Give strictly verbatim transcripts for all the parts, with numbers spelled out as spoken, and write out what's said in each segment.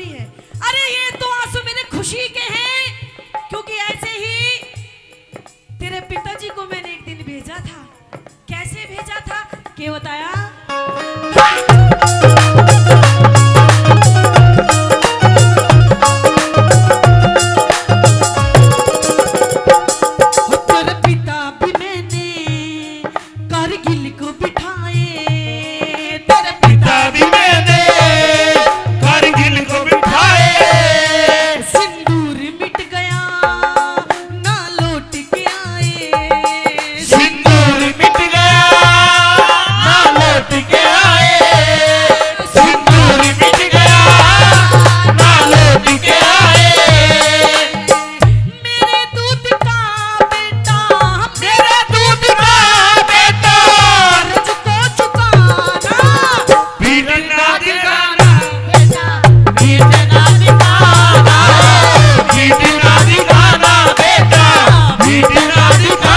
है। अरे, ये तो आंसू मेरे खुशी के हैं, क्योंकि ऐसे ही तेरे पिताजी को मैंने एक दिन भेजा था। कैसे भेजा था, के बताया? तेरे पिता भी मैंने कारगिल को बिठाए, तेरे पिता भी मैंने कारगिल को बिठाए। सिंदूर मिट गया, ना लौट के आए। सिंदूर मिट गया, ना लौट के आए। सिंदूर मिट गया, ना लौट के आए। मेरे दूध का बेटा, मेरे दूध का बेटा, कर्ज को चुकाना। बीतना दिखाना बेटा, बीतना दिखाना, बीतना दिखाना बेटा, बीतना दिखाना।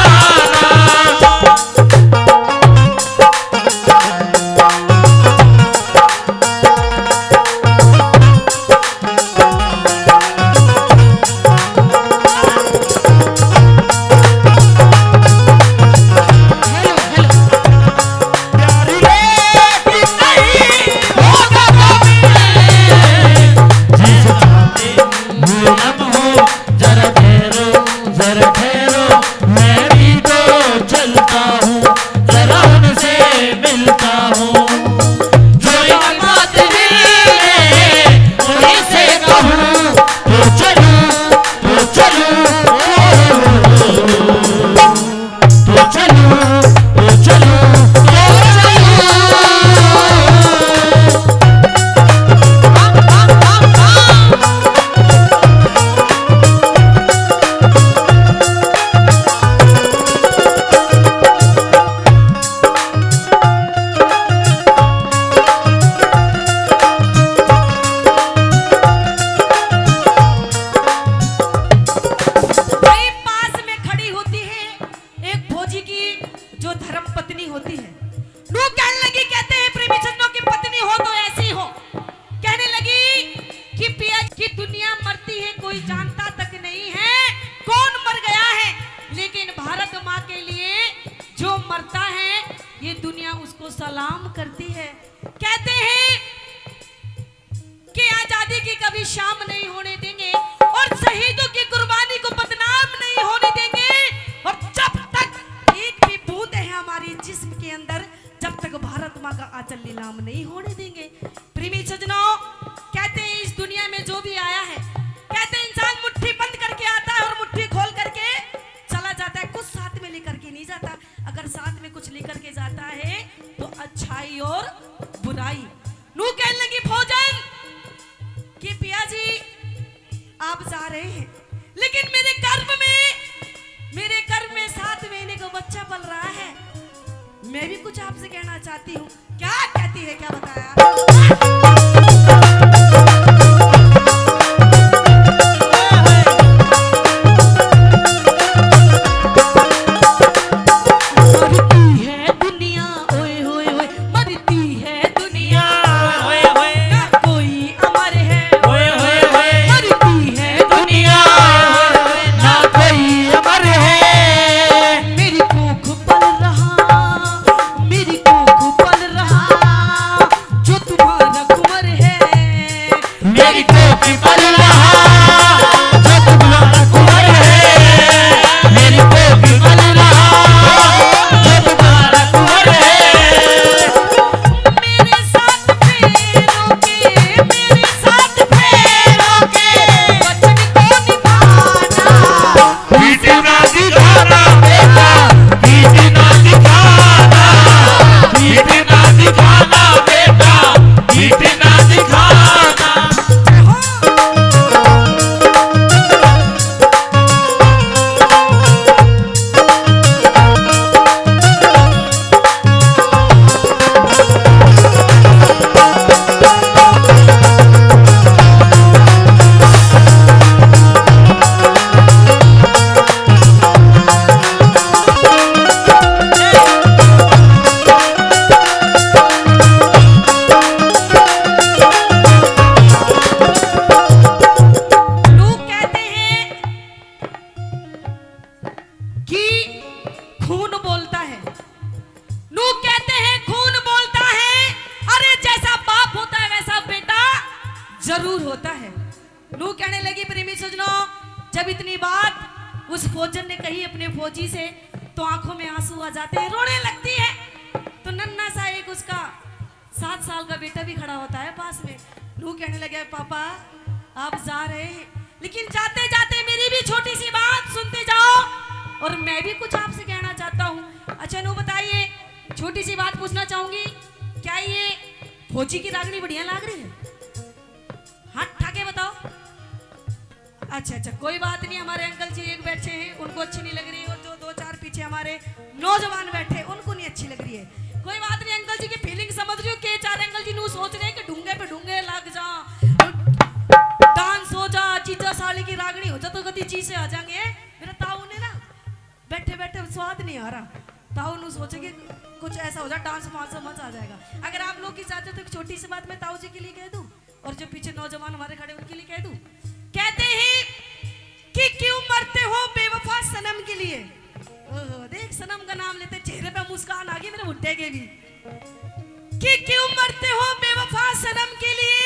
जरा ठहरो, जरा ठहरो, मैं भी तो चलता हूँ, जरा उनसे मिलता हूँ। जो एक बात दिल में उनसे कहूँ, तो चलूँ, तो चलूँ, ओ, ओ, ओ, ओ। तो चलूं, तो चलूं, तो चलूं। भाई पास में खड़ी होती है एक फौजी की जो धर्म पत्नी होती है, नू कहने लगी, कहते हैं प्रेमी सज्जनों की पत्नी हो तो ऐसी हो। कहने लगी कि पिया की दुनिया मरती है, कोई जानता तक नहीं है कौन मर गया है, लेकिन भारत माँ के लिए जो मरता है, ये दुनिया उसको सलाम करती है। कहते हैं कि आजादी की कभी शाम नहीं होने देंगे और शहीदों की कुर्बानी को बदनाम नहीं होने देंगे। और जब तक एक भी बूंद है हमारे जिस्म के अंदर, जब तक भारत माँ का आंचल नीलाम नहीं होने देंगे। प्रेमी सज्जनों, कहते हैं इस दुनिया में जो भी आया है, कहते हैं इंसान मुट्ठी बंद करके आता है और मुट्ठी खोल करके चला जाता है, कुछ साथ में लेकर के नहीं जाता। अगर साथ में कुछ लेकर के जाता है तो अच्छाई और बुराई। नू कहने लगी फौजन कि पिया जी, आप जा रहे हैं, लेकिन मेरे गर्भ में, मेरे गर्भ में सात महीने का बच्चा पल रहा है। मैं भी कुछ आपसे कहना चाहती हूँ। क्या कहती है, क्या बताया? मरती है दुनिया, ओए होए होए, मरती है दुनिया, ओए होए, ना कोई अमर है, ओए होए होए, मरती है दुनिया, ना कोई अमर है। मेरी कोख पल रहा, मेरी कोख पल रहा, जो तुम्हारा कुंवर है। मेरी कोख पल रहा, जो तुम्हारा कुंवर है। मेरी कोख पल रहा, जो तुम्हारा कुंवर है। मेरे साथ फेरोगे, मेरे साथ फेरोगे, वचन को निभाना। पीटना दिखाना बेटा, पीटना दिखाना, पीटना दिखाना बेटा, पीटना दिखाना। जरूर होता है। नू कहने लगी, प्रेमी सजनों, जब इतनी बात उस फौजन ने कही अपने फौजी से, तो आंखों में आंसू आ जाते हैं, रोने लगती है। तो नन्ना सा एक उसका सात साल का बेटा भी खड़ा होता है पास में। नू कहने लगे, पापा, आप जा रहे हैं, लेकिन जाते जाते मेरी भी छोटी सी बात सुनते जाओ, और मैं भी कुछ आपसे कहना चाहता हूँ। अच्छा नू बताइए, छोटी सी बात पूछना चाहूंगी, क्या ये फौजी की रागनी बढ़िया लाग रही है? हाथ ठाके बताओ। अच्छा अच्छा, कोई बात नहीं, हमारे अंकल जी एक बैठे हैं, उनको अच्छी नहीं लग रही, और जो दो चार पीछे हमारे नौजवान बैठे, उनको नहीं अच्छी लग रही है। कोई बात नहीं, अंकल जी की फीलिंग समझ रही हूँ। के चार अंकल जी नू सोच रहे हैं कि ढूंगे पे ढूंगे लग जा, डांस हो जा, जीजा साली की रागनी हो जा, तो कदी जी से आ जाएंगे। मेरा ताऊ ने ना बैठे बैठे स्वाद नहीं आ रहा। ताऊ नू सोचे कि कुछ ऐसा हो जाए, डांस वांस मजा आ जाएगा। अगर आप लोग की इजाजत हो, एक छोटी सी बात मैं ताऊ जी के लिए कह दूं, और जो पीछे नौजवान हमारे खड़े, उनके लिए कह दूं। कहते हैं कि क्यों मरते हो बेवफा सनम के लिए। ओहो, देख, सनम का नाम लेते, चेहरे पे मुस्कान आ गई मेरे भुट्टे के भी। कि क्यों मरते हो बेवफा सनम के लिए?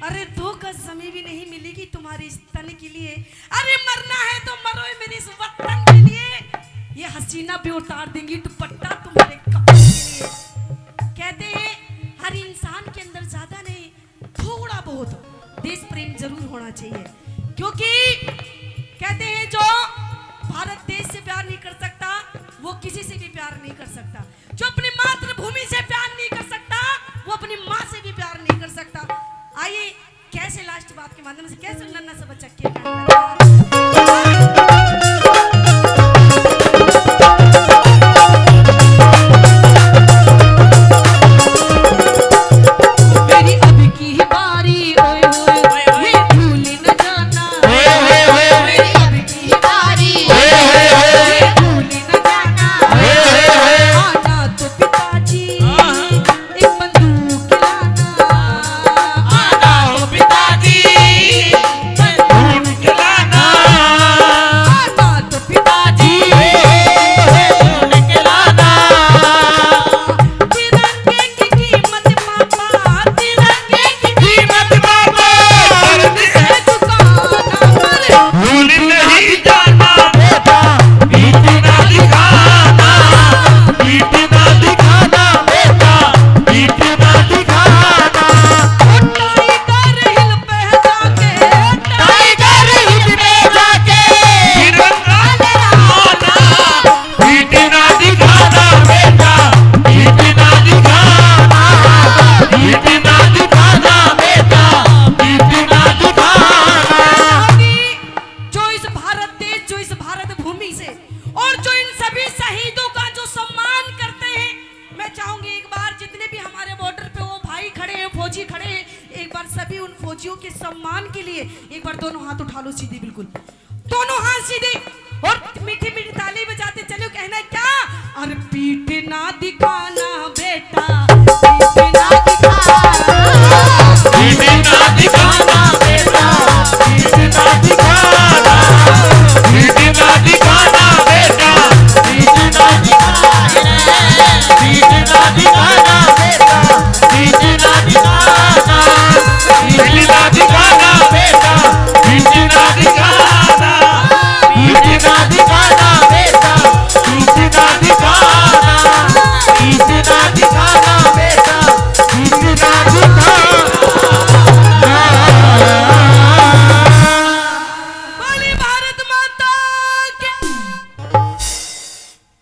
अरे, दो गज जमीन भी नहीं मिलेगी तुम्हारी इस तन के लिए। अरे, मरना है तो मरो मेरे इस वतन के लिए। ये हसीना भी उतार देंगी दुपट्टा तुम्हारे कफन के लिए। कहते हैं, हर इंसान के अंदर ज्यादा नहीं, थोड़ा बहुत देश प्रेम जरूर होना चाहिए, क्योंकि कहते हैं, जो भारत देश से प्यार नहीं कर सकता, वो किसी से भी प्यार नहीं कर सकता। जो अपनी मातृभूमि से प्यार नहीं कर सकता, वो अपनी माँ से भी प्यार नहीं कर सकता। आइए, कैसे लास्ट बात के माध्यम से कैसे नन्ना सा बच्चा के